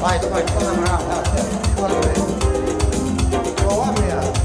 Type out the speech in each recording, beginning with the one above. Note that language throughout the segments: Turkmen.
Aýdym aýtmadan rahat boldy. Dowam ýa.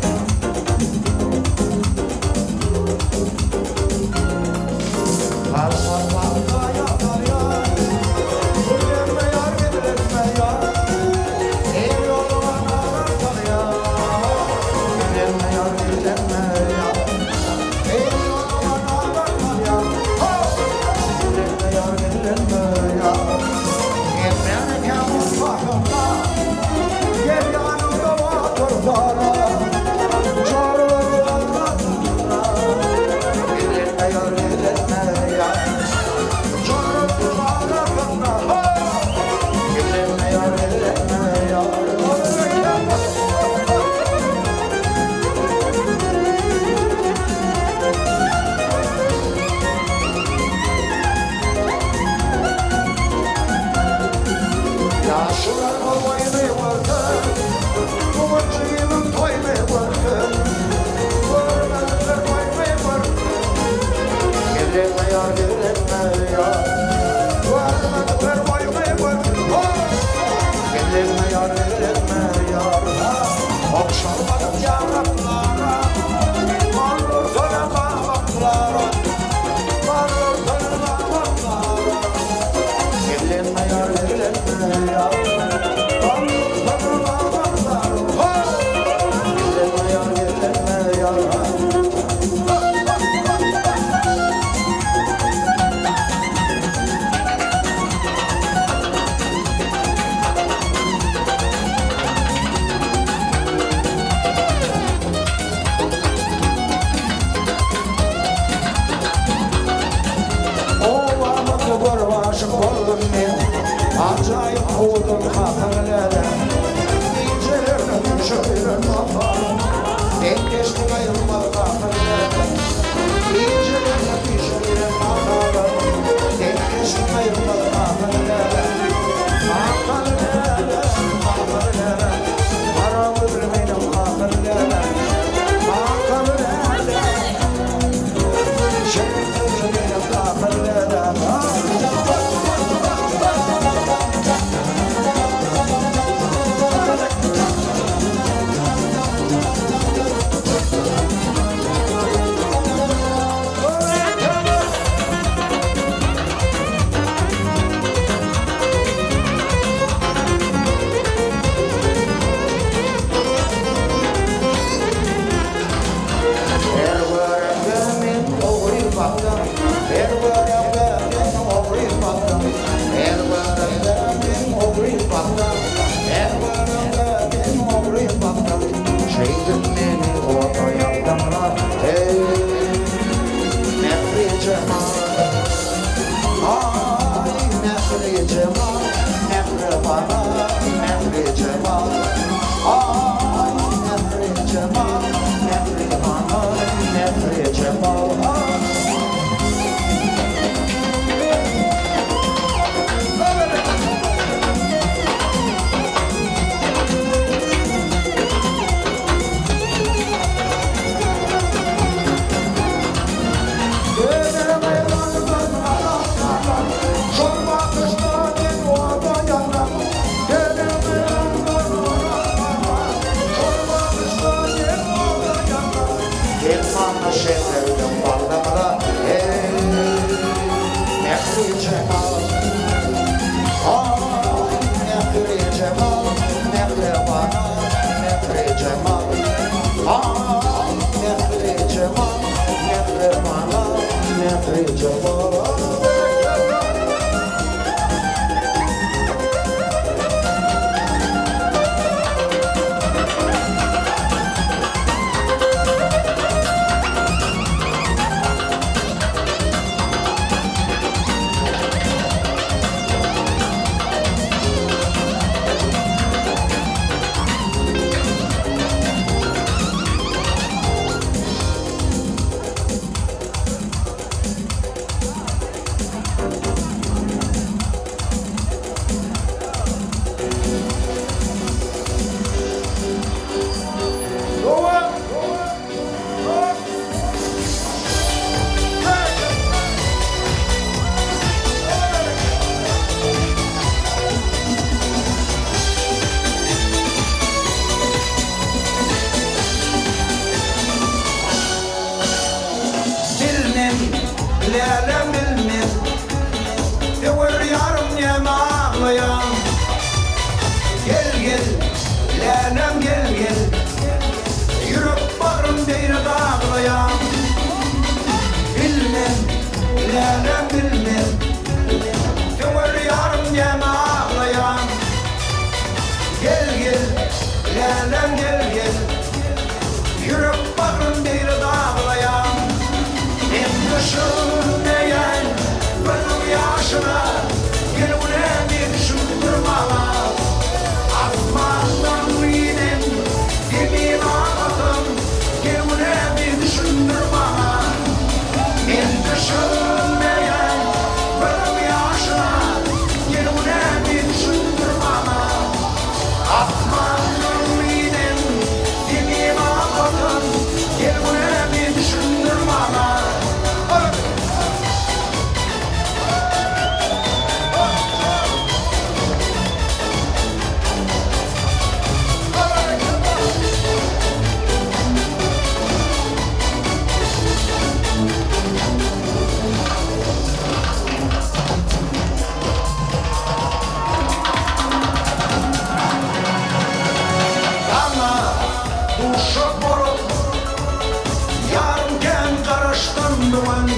bu gün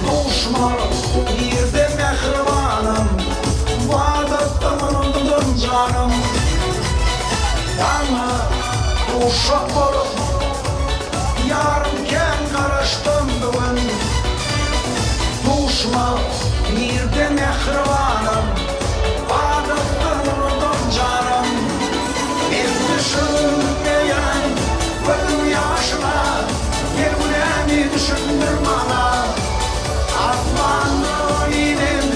Duşma nirde mähribanym Wadadan unutdym janym Saňa duşak bolup Ýarym kän garaşdym bu gün Duşma nirde mähribanym Wadadan unutdym janym Men düşünmeýän gözüň ýaşyna Gel günämi düşündir maňa Asmandan inen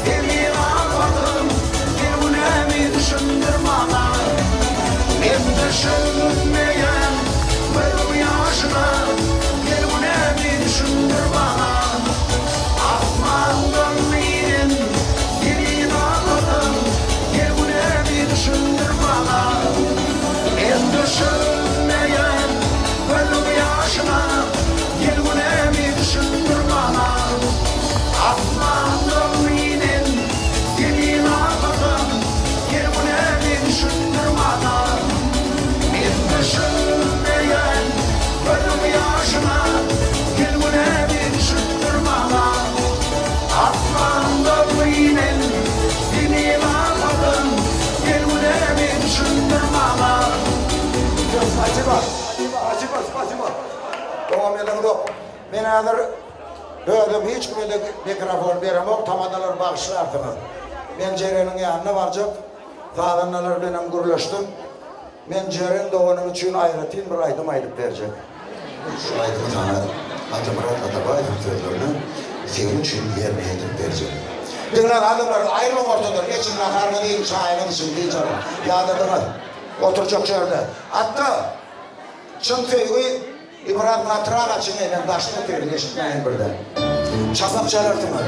zemin apadym Gel günämi düşündir maňa Men düşünmeýän gözüň ýaşyna Gel günämi düşündir maňa Asmandan inen zemin apadym Gel günämi düşündir maňa Men düşünmeýän gözüň ýaşyna Gel günämi düşündir maňa Asmandan inen zemin apadym Gel günämi düşündir maňa Men düşünmeýän gözüň ýaşyna Gel günämi düşündir maňa Asmandan inen zemin apadym Gel günämi düşündir maňa. Spasiba. Spasiba, spasiba. Dowam edeňzok. Men häzir özüm hiç kime-de mikrofon beremok, tamadalar bagyşlarsyňyz. Men Jereniň ýanyna barjak, sazandalar bilenem gürleşdim. Men Jeren doganym üçin aýratyn bir aýdym aýdyp berjek. Şu aýdymy saňa Atamyrat Atabaýewiň sözlerine seniň üçin ýerine ýetirip berjek. Diňläň adamlar, aýrylyň ortadan, geçiň naharyňyzy iýiň, çaýyňyzy içiň, dynç alyň. Ýadadyňyz. Oturjak ýerde. Atda, çyn söýgi biraz gatyrak açyň eýlem daşda otyryn eşitmäýin birden. Çapak çalarsyňyz.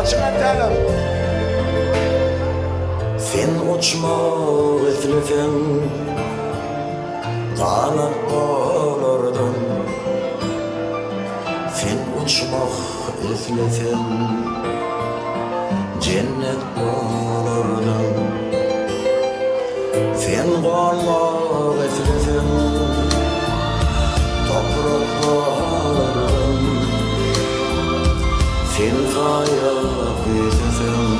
Açyň entäler. Sen uçmak isleseň ganat bolardyň Sen uçmak isleseň jennet bolardyň Sen gonmak isleseň toprak bolardyň Sen saýa küýseseň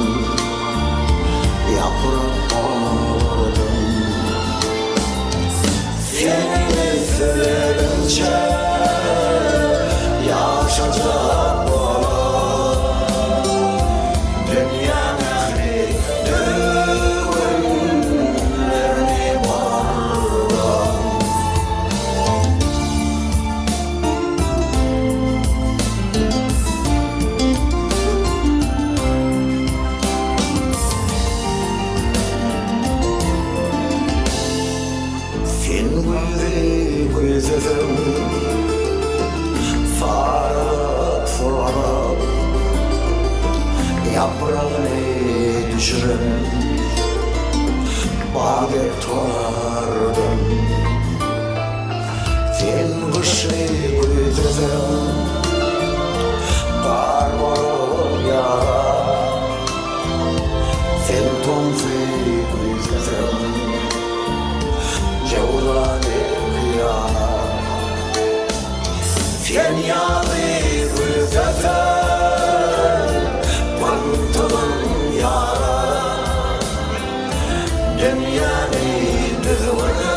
ýaprak bolardyň Seniň islegiňçe ýaşajak bolar Dünýäň ähli düwünlerini bozardym. Sen güýzi küýseseň, saralyp solaryp, Ýapragyny düşüren bag dek tolardym. Sen gyşy küýseseň, gar bolup ýagar. Sen tomsy küýseseň, jöwza dek ýanar. Sen ýazy küýseseň, pyntygyň ýarar. Dünýäni düzgüne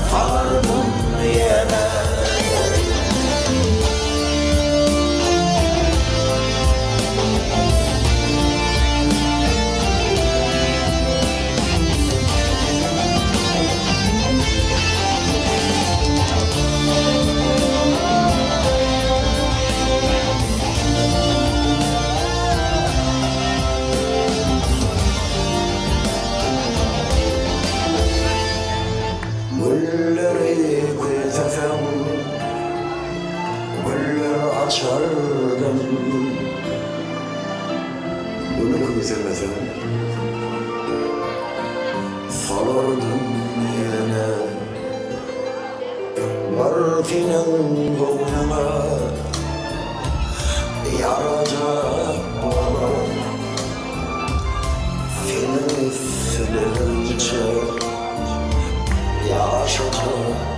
salardym ýene. Gülleri küýseseň, güller açardym. Güli küýsemeseň, solardym ýene. seniň göwnüňe Ýarajak bolaryn Seniň islegiňçe Ýaşajak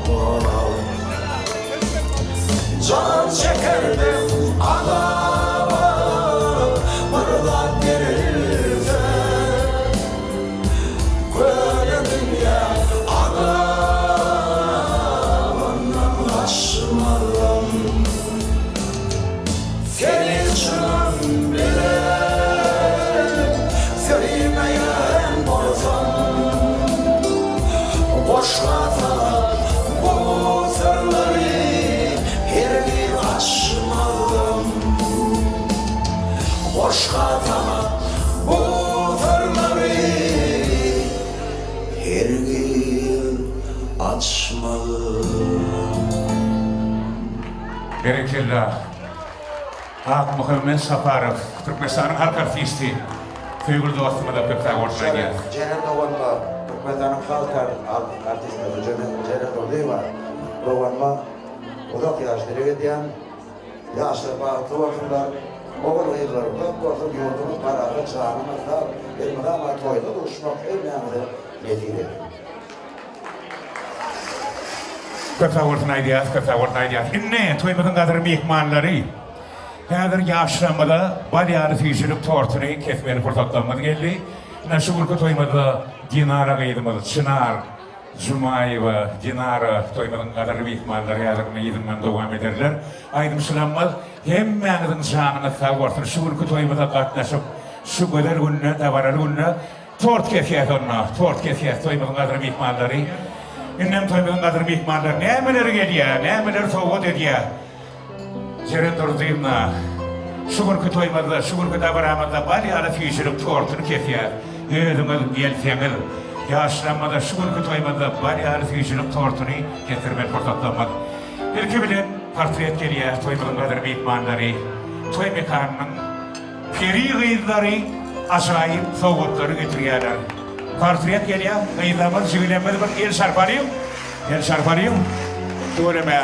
bolaryn Jan çekerdim azaba Bir zat berilse Köne dünýä azabyndan gaçmazam. Seni çynym bilen söýmeýän bolsam, Goşga salyp bu syrlary hergiz açmazdym. Goşga salyp bu syrlary hergiz açmazdym. Berekella. Akmuhammet Saparow, Türkmenistanyň halk artisti, söýgüli dostumyza köp sag bolsun aýdýarys. Jeren doganyma, Türkmenistanyň halk artistkasy Jeren Durdyýewa doganyma uzak ýaş dileg edýän. Ýaşlar bagtly bolsunlar, ogul-gyzlar köp bolsun, ýurdumyz parahat, janyňyz sag, elmydama toýda duşmak hemmämize nesip etsin. Köp sag bolsun aýdýas, köp sag bolsun aýdýas. Indi toýumyzyň gadyr myhmanlary, häzir ýaşlarymyza bal ýaly süýjülik tortuny kesmeli pursatlarymyz geldi. Ine şu günki toýumyzda Dinara gyzymyz Çynar Jumaýewa Dinara toýumyzyň gadyrly myhmanlary häzir indi yzyndan dowam ederler. Aýdymçylarymyz hemmäňiziň janyňyz sag bolsun şu günki toýumyza gatnaşyp şu gözel günde dabaraly günde Tort kesýäs onda, tort kesýäs toýumyzyň gadyrly myhmanlary. Indem toýumyzyň gadyrly myhmanlary nämeler gelýä, nämeler sowgat edýä. Jeren Durdyýewna, şu günki toýumyzda, şu günki dabaramyzda bal ýaly süýjülik tortuny kesýäs. Özüňiz gelseňiz, ýaşlarymyza şu günki toýumyzda bal ýaly süýjülik tortuny kesdirmeli pursatlarymyz. Ilki bilen portret gelýär toýumyzyň gadyrly myhmanlary. Toý mekanynyň Peri gyzlary ajaýyp sowgatlary getirýärler. Portret gelýär, gyzlarymyz, jigilerimiz bir el çarpalyň. El çarpalyň. Tüweleme.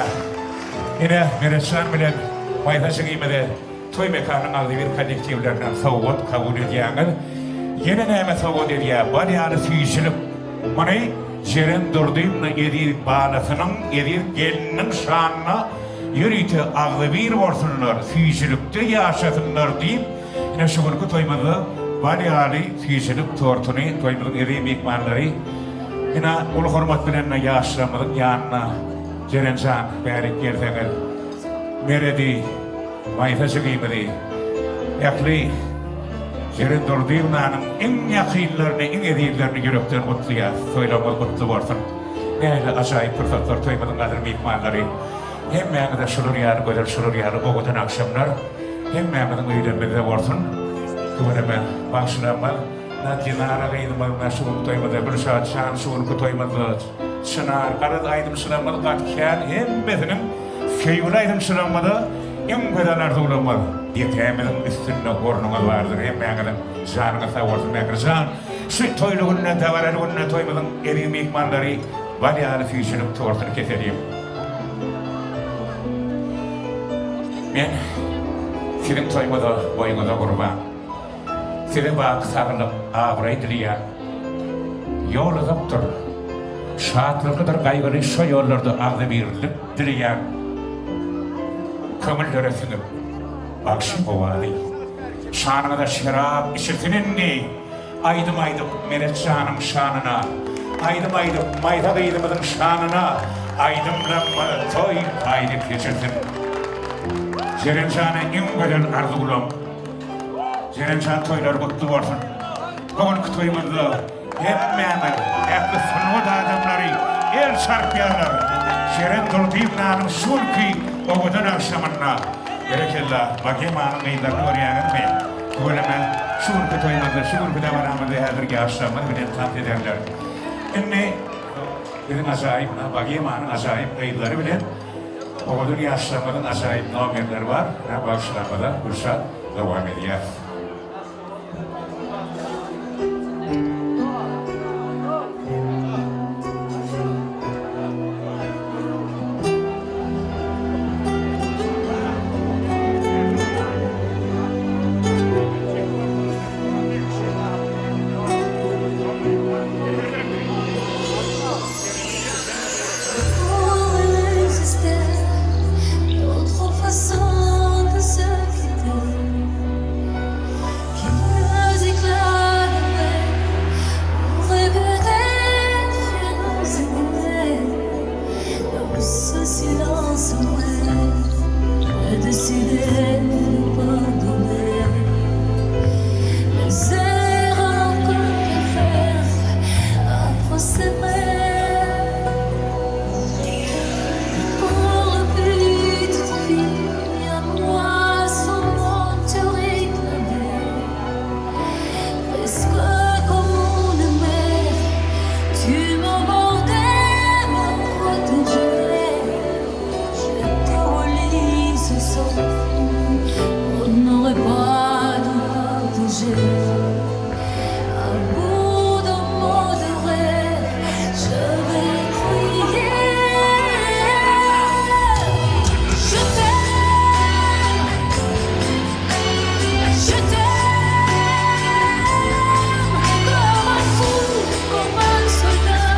Ine, Meretjan bilen Maýsa jigimize toý mekanynyň agzybir kollektiwlerinden sowgat kabul edýäňiz. Ýene näme sowgat edýär? Bal ýaly süýjülik. Muny Jeren Durdyýewna eziz balasynyň, eziz gelniniň şanyna Ýörite agzybir bolsunlar, süýjülikde ýaşasynlar diýip, ine şu günki toýumyzda bal ýaly süýjülik tortuny toýumyzyň eziz myhmanlary ine uly hormat bilen ýaşlarymyzyň ýanyna Jeren jan bärik gelseňiz Meredi Maýsa jigimizi ähli Jeren Durdyýewnanyň iň ýakynlaryny iň ezizlerini ýürekden gutlaýas toýlaryňyz gutly bolsun. Nähili ajaýyp pursatlar toýumyzyň gadyr myhmanlary. Hemmäňize şular ýaly gözel şular ýaly owadan agşamlar hemmämiziň öýlerimizde bolsun. Tüweleme bagşylarymyz na Dinara gyzymyz na şu günki toýumyzda Gülşat jan şu günki toýumyzda Çynar garaz aýdymçylarymyz gaty kän hemmesiniň söýgüli aýdymçylarymyza iň gözel arzuwlarymyz depämiziň üstünde ornuňyz bardyr hemmäňiziň janyňyz sag bolsun Mährijan Şu toýly günde, dabaraly günde toýumyzyň eziz myhmanlary bal ýaly süýjülik tortuny keseliň. Men siziň toýuňyza, boýuňyza gurban. Size baky saglyk, abraý dileýän. Ýol uzakdyr. Şatlyklydyr gaýgyly şo ýollarda agzybirlik dileýän. Köňüllere siňip, bagşy owazy. Şanyňyza şerap içirsin indi. Aýdym aýdyp Meret janyň şanyna, Aýdym aýdyp Maýsa gyzymyzyň şanyna, Aýdymlamyz toý paýly geçirsin. Jeren jana iň gözel arzuwlam. Jeren jan toýlary gutly bolsun. Bu günki toýumyzda hemmämiz, ähli sungat adamlary el çarpýarlar. Jeren Durdyýewnanyň şu günki owadan agşamynda. Berekella, Bogemanyň gyzlaryny görýäňizmi? Tüweleme, şu günki toýumyzda, şu günki dabaramyzda häzir ýaşlarymyz bilen tans ederler. Indi biziň ajaýyp Bogemanyň ajaýyp gyzlary bilen owadan ýaşlarymyzyň ajaýyp nomerleri bar. Ine, bagşylarymyza Gülşat dowam edýär. Ce silence vrai, j'ai décidé de pardonner les erreurs que peut faire un procédé. Pour le petite fille, à moi seulement tu réclamais. Presque comme une mère, tu m'abordais, me protégeais. Je te relis ce sort, on n'aurait pas dû partager. À bout de mots de rêve, je vais crier. Je t'aime, je t'aime comme un fou, comme un soldat,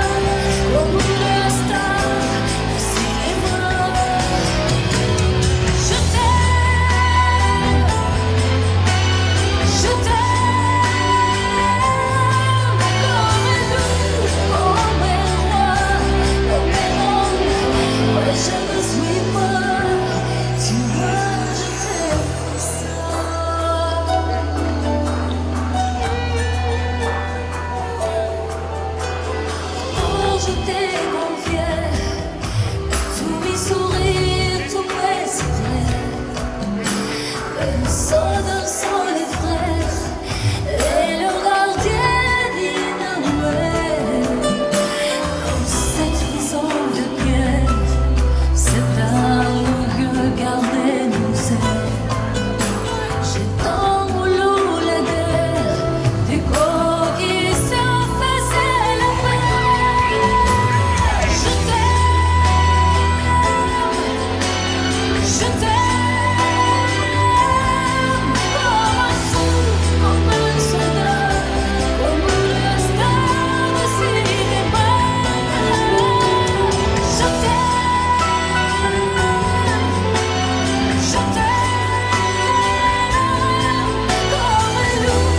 comme une star du cinéma. Je t'aime, je t'aime comme un loup, comme un roi, comme un homme que je ne suis pas. Tu vois, je t'aime comme ça. Oh, je t'ai confié tous mes sourires, tous mes secrets. Même sans sans les frères et le gardien d'inouï. Dans cette maison de pierre, c'est là où le gardien nous aime. J'ai tant voulu la guerre du corps qui se faisait la paix. Je t'aime, je t'aime comme un fou, comme un soldat, comme une star de cinéma. Je t'aime, je t'aime comme un loup,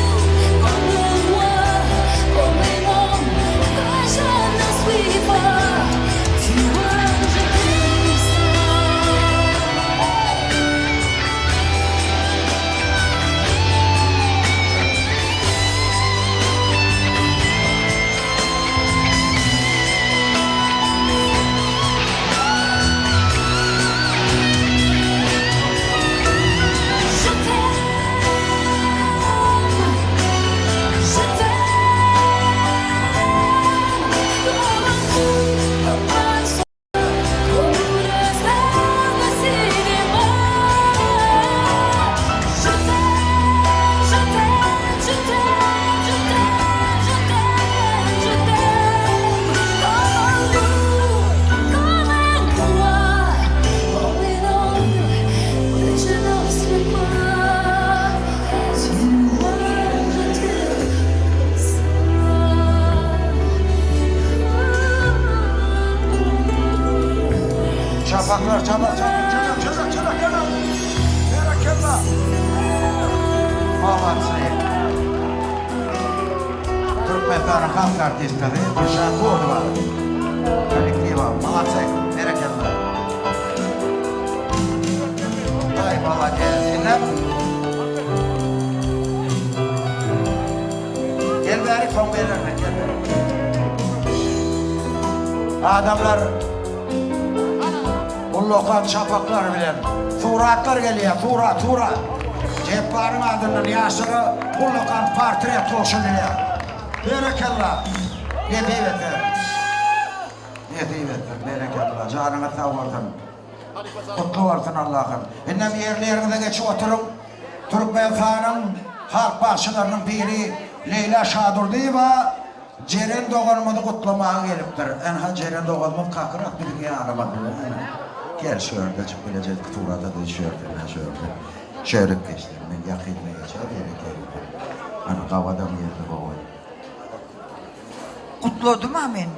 comme un roi, comme un homme que je ne suis pas. Tu vois, je t'aime ça. Je t'aime, je t'aime comme un fou, comme un soldat, comme une star de cinéma. Je t'aime, je t'aime, je t'aime, je t'aime, je t'aime, je t'aime comme un loup, comme un roi, comme un homme que je ne suis pas. Tu vois, je t'aime comme ça. Çapaklar, çapak, çapak, çapak, çapak, çapak, çapak. Berekella. Molodцы. Türkmenistanyň halk artistleri Gülşat Gurdowa kollektiwa. Molodцы. Berekella. Ay, molodец. Inem. Gel bäri soň bererler, gel bäri. Adamlar ullakan çapaklar bilen suratlar gelýär, surat, surat. Jepbaryň adyndan ýaşlara ullakan portret gowşurylýar. Berekella. Nesip etsin. Nesip etsin, berekella. Janyňyz sag bolsun. Gutly bolsun Allahym. Indem ýerli-ýeriňize geçip oturyň. Türkmenistanyň halk bagşylarynyň biri Leýla Şadurdyýewa Jeren doganymyzy gutlamaga gelipdir. Ynha Jeren doganymyz kakyrak biziň ýanymyzda. Ynha. Gel şu ýerde bileje surata düş şu ýerde, ynha şu ýerde. Şeýrek geçdi. Men ýakynda geçer ýere geldi. Ana gabadam ýerli gowy. Gutladym-a men.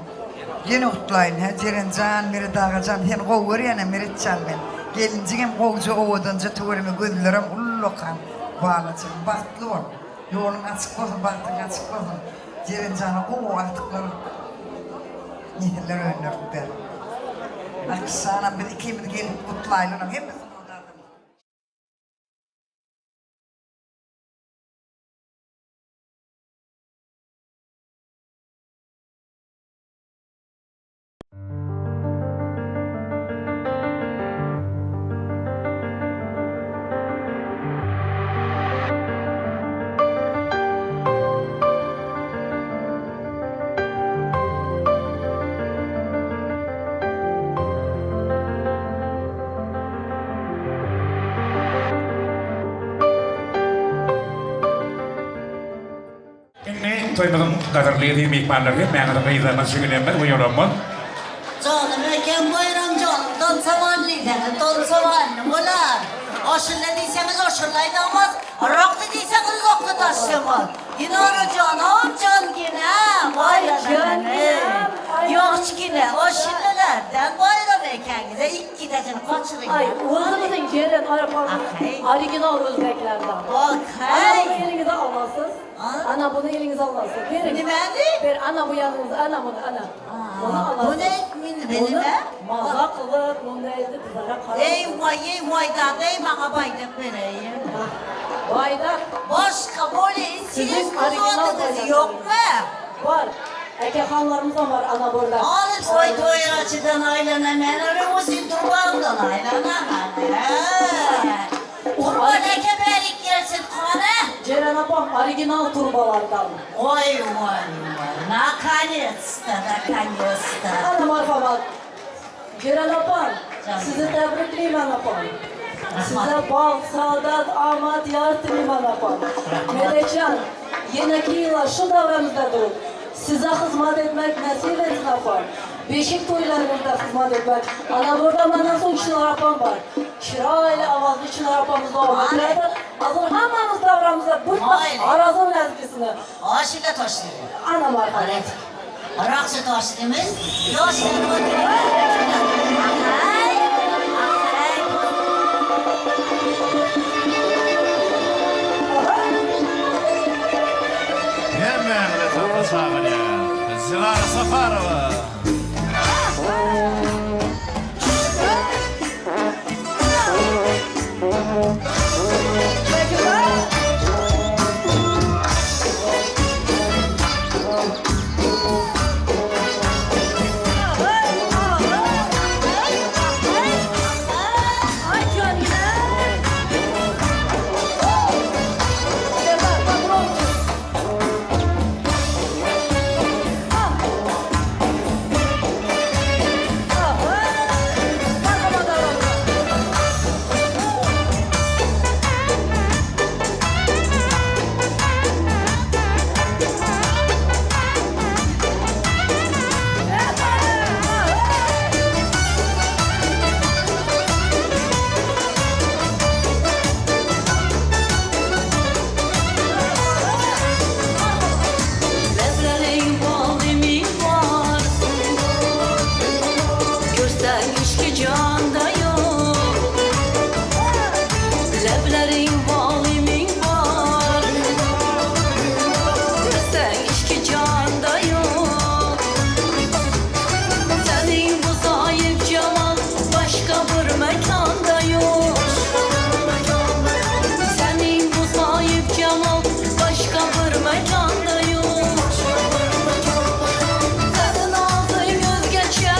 Ýene gutlaýyn, hä, Jeren jan, Meret aga jan, seni gowy görýän-ä, Meret jan men. Gelinjigem gowja, owadanja tüweleme, gözlerem ullakan, balajygym. Bagtly bol. Ýoluň açyk bolsun, bagtyň açyk bolsun. Jeren jana gowy agtyklar, nesiller öndürip ber. Akyşjanam biz ikimiz gelip gutlaýly onuň hemmesini odardyk. Indi toýumyzyň gadyrly eziz myhmanlary, hemmäňizi gyzlarymyz, jigilerimiz, uýalarymyz. Janym eken Baýram janym tansaman diýseňiz tansaman bolar. Aşylla diýseňiz aşylla aýdamaz, Rakdy diýseňiz rakdy taşlamaz. Dinara janam jan ginem aýlananyny. Ýagşygine aşyllalardan Baýram ekeňize ikkidesini kaçyryň. Ay özümizin gelen original özbeklerden. Okey. Ana bunu elinize alasız. Ana bunu elinize alasız. Verin. Nimani? Ver ana bu yanınıza ana bunu ana. Bunu alasız. Bu ne? Bunu Nime? maza kılıp bunu elde kızlara karar. Ey vay ey vay da ey bana baydak vereyim. Baydak Başka böyle Sizin siz orijinal kızınız bayraklarınız. yok mu? Var. Eke hanlarımızdan var ana burada. Alın koy toyraçıdan aylana men arımızın turbandan aylana. Turban eke berik gelsin kana. Ceren abam original turbalardan. Oy vay vay. Наконец-то, наконец-то. Ana marhamat. Ceren abam, Canım. sizi tebrikleyim apam. Size bal, saadet, amat, yar tileyim apam. Melekcan, yeneki yıla şu davramızda durup size hizmet etmek nasip etsin apam. Beşik toylarımızda hizmet etmek. Ana burada benden son Çınar apam var. Şirayla avazlı Çınar apamız da var. Hazır hamamız davramızda bu Aynen. arazın lezgisini. Aşıyla taşlıyor. Ana marhamat. Evet. Raksı taşlığımız, yaşlı Akay, akay. Hemmäňize topa çagyrýar. Zilara Safarowa. Ay canım. Serdar patron. Leblerin balimi var Görsen ki canda yok Leblerin balimin var Görsen ki canda yok Senin bu sahip cemal Başka bir mekanda yok Senin bu sahip cemal Başka bir mekanda yok Senin ağzın özgeçer.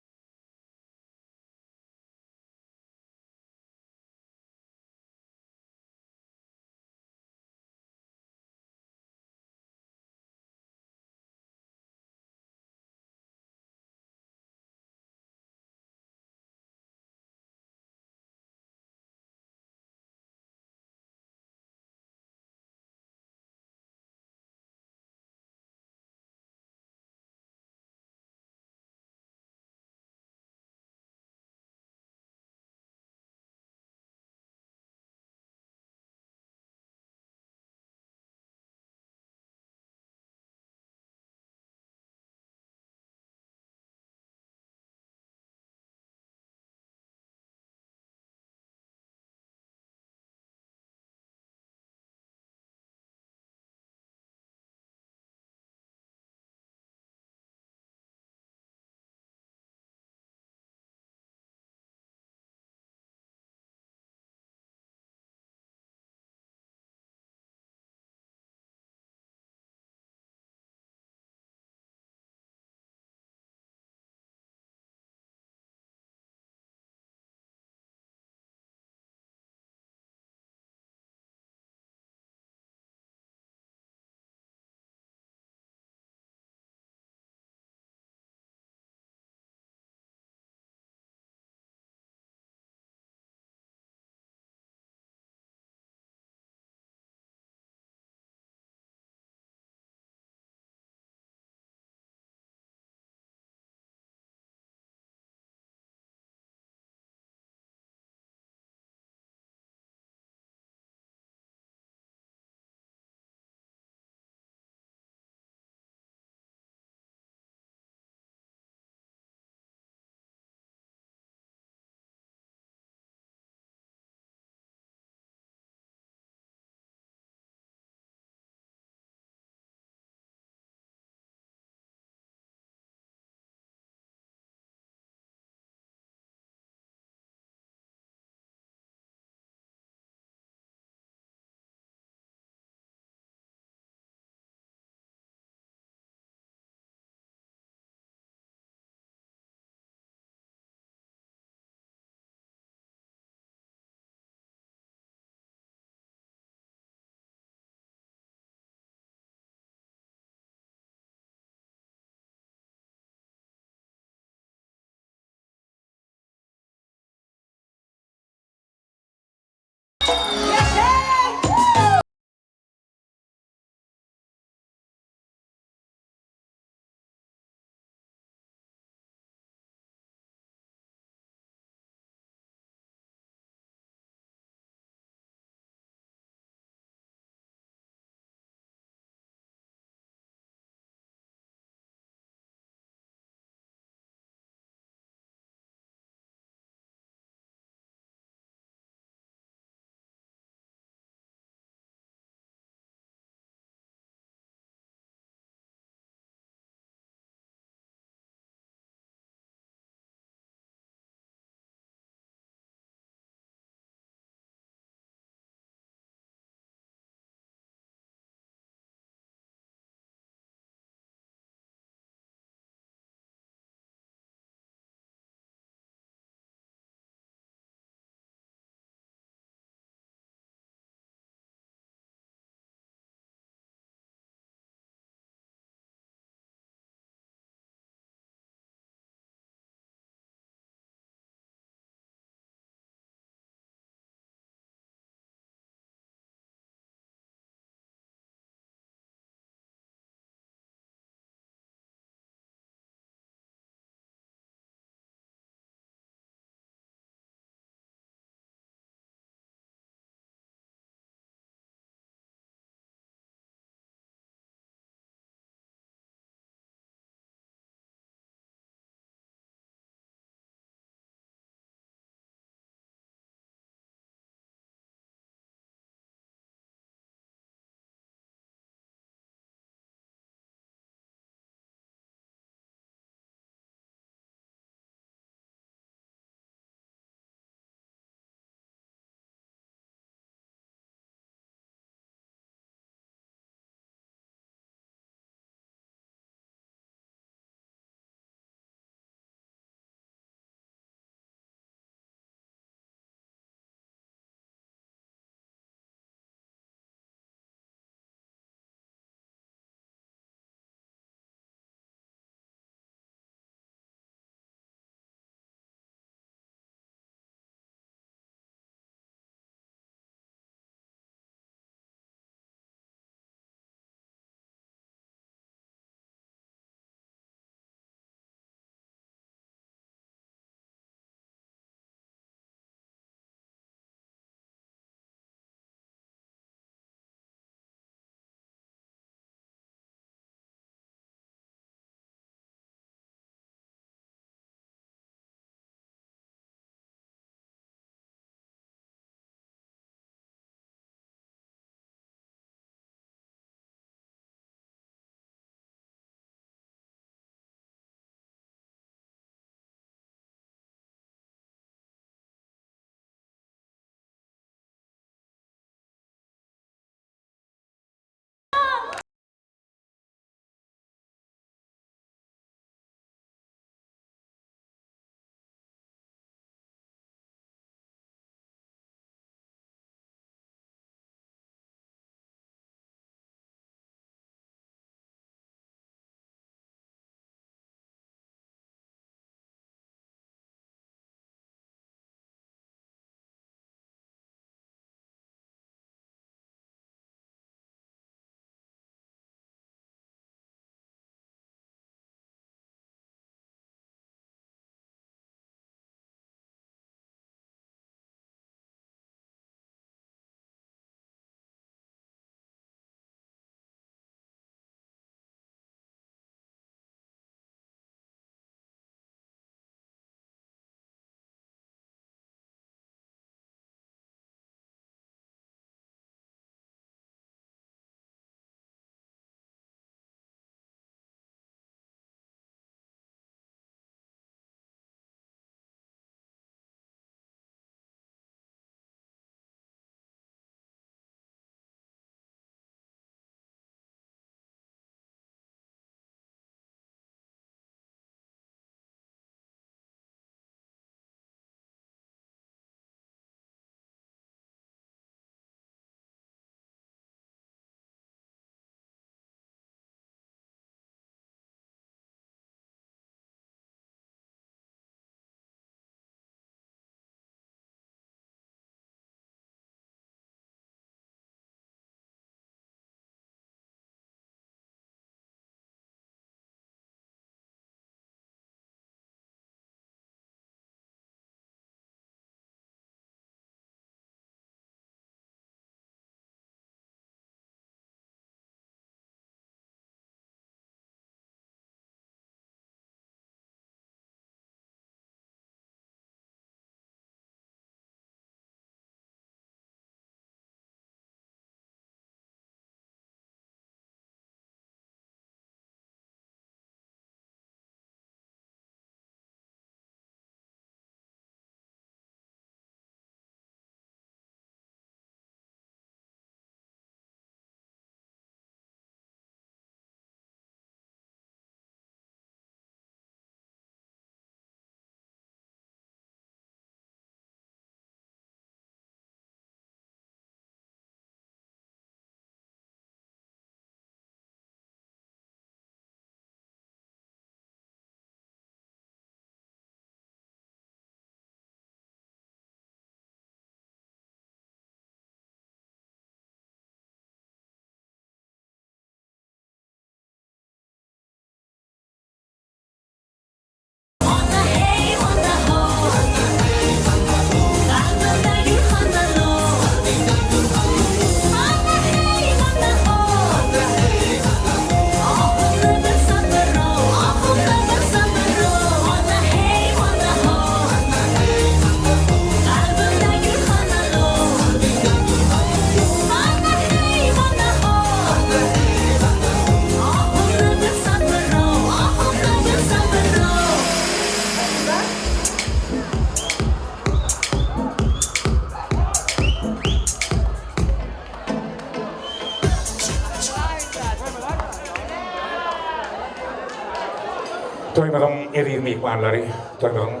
Toýumyzyň eziz myhmanlary, toýumyzyň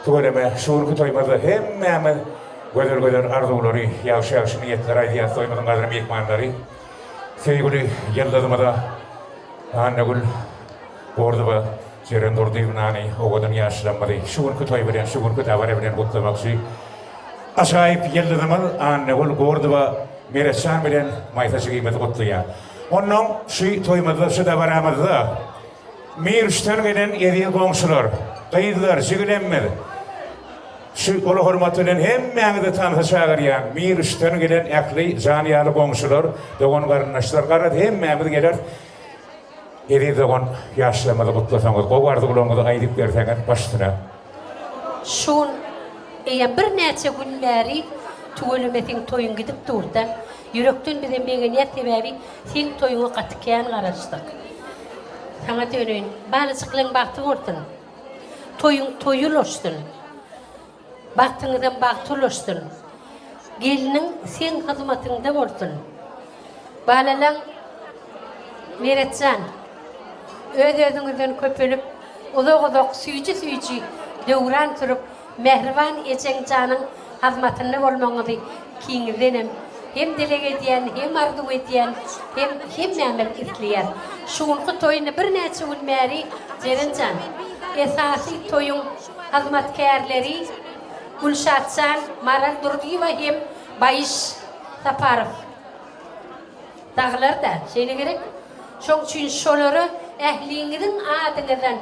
tüweleme şu günki toýumyzda hemmämiz gözel-gözel arzuwlary, ýagşy-ýagşy niýetleri aýdýas toýumyzyň gadyrly myhmanlary. Söýgüli ýyldyzymyza Annagül Gordowa, Jeren Durdyýewnany, owadan ýaşlarymyzy şu günki toý bilen, şu günki dabara bilen gutlamakçy. Ajaýyp ýyldyzymyz Annagül Gordowa Meretjan bilen Maýsa jigimizi gutlaýar. Onnoň şu toýumyzda, şu dabaramyzda Mirçden gelen eziz goňşular, gyzlar, jigilemmiz, şu uly hormat bilen hemmäňizi tansa çagyrýan Mirçden gelen ähli jan ýaly goňşular, dogan-garyndaşlar, garaz hemmämiz geleris. Eziz dogan, ýaşlarymyzy gutlasaňyz, gowy arzuwlaryňyzy aýdyp berseňiz baş üstüne. Şu gün eýýäm birnäçe gün bäri tüweleme seň toýuň gidip durda. Ýürekden bizem begenýäs sebäbi seň toýuňa gaty kän garaşdyk. Saňa döneýin. Balajyklaň bagty bolsun. Toýuň toý ulaşsyn. Bagtyňyzam bagta ulaşsyn. Gelniň seň hyzmatyňda bolsun. Balalaň Meretjan, öz-özüňizden köpelip, uzak-uzak süýji-süýji döwran sürüp, mähriban ejeň janyň hyzmatynda bolmagyňyzy ikiňizdenem hem dileg edýän, hem arzuw edýän, hem hemmämiz isleýäs. Şu günki toý indi birnäçe gün bäri Jeren jan, esasy toýuň hyzmatkärleri Gülşatjan, Maral Durdyýewa hem Baýyş Saparow dagylar-da, şeýle gerek? Şoň üçin şolara ähliňiziň adyňyzdan,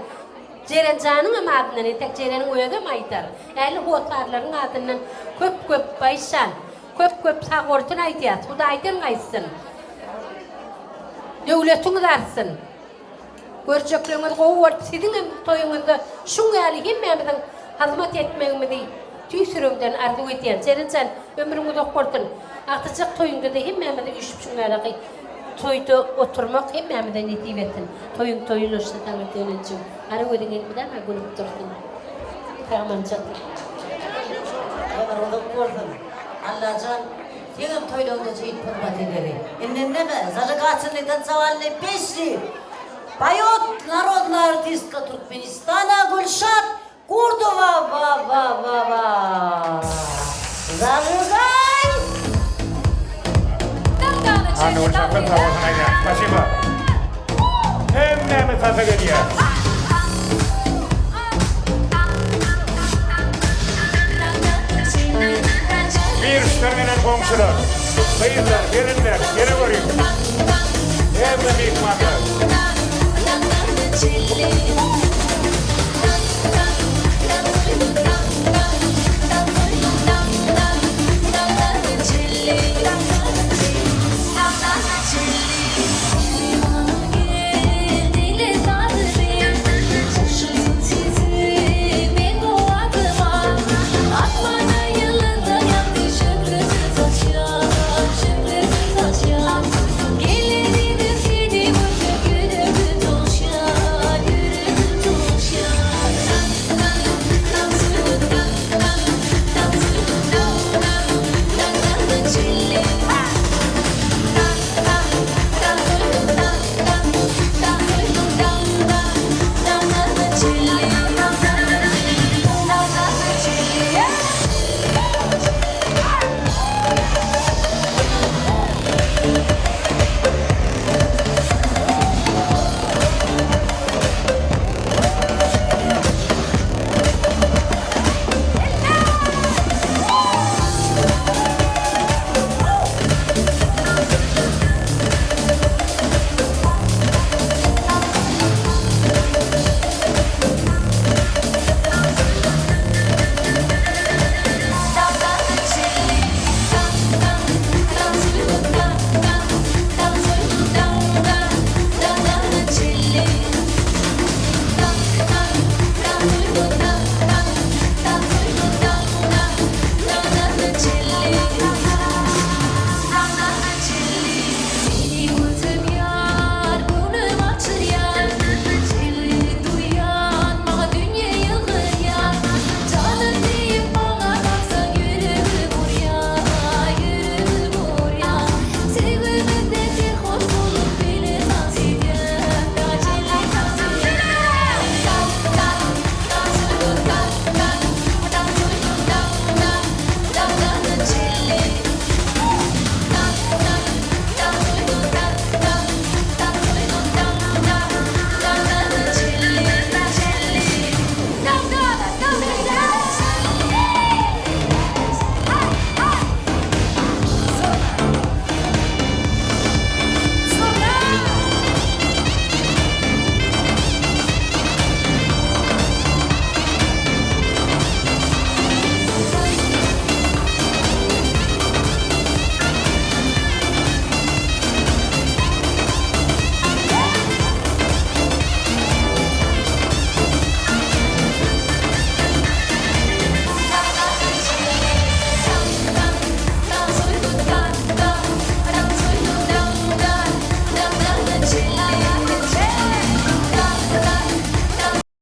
Jeren janyňam adyndan, entek Jereniň özem aýdar, ähli hossarlaryň adyndan köp-köp Baýyş jan, köp-köp sagbolsun aýdýas, Hudaýdan gaýtsyn. Döwletiňiz artsyn. Görjekligiňiz gowy bolup siziňem toýuňyzda şuň ýaly hemmämiziň hyzmat etmegimizi tüýs ýüregimden arzuw edýän. Jeren jan ömrüň uzak bolsun. Agtyjak toýuňda-da hemmämizi üýşüp şuň ýalaky toýda oturmak hemmämize nesip etsin. Toýuň toý ulaşsyn saňa Döwletjigim. Gara gözüň elmydama gülüp dursun. Sagmanja. Ömür uzak bolsun. Allajan seňem toýlaňda jeýt hyzmat edeli. Indi neme, zažigatelnyý tancovalnyý pesni poýot narodnaýa artistka Türkmenistana Gülşat Gurdowa wa wa wa wa Zažigay! Annagül Şahyr sag bolsun aýdýan. Spasiba. Hemmämiz sasa gelýäs. Mirçden gelen goňşular, gyzlar, gelinler, ýene görüň. Hemme myhmanlar.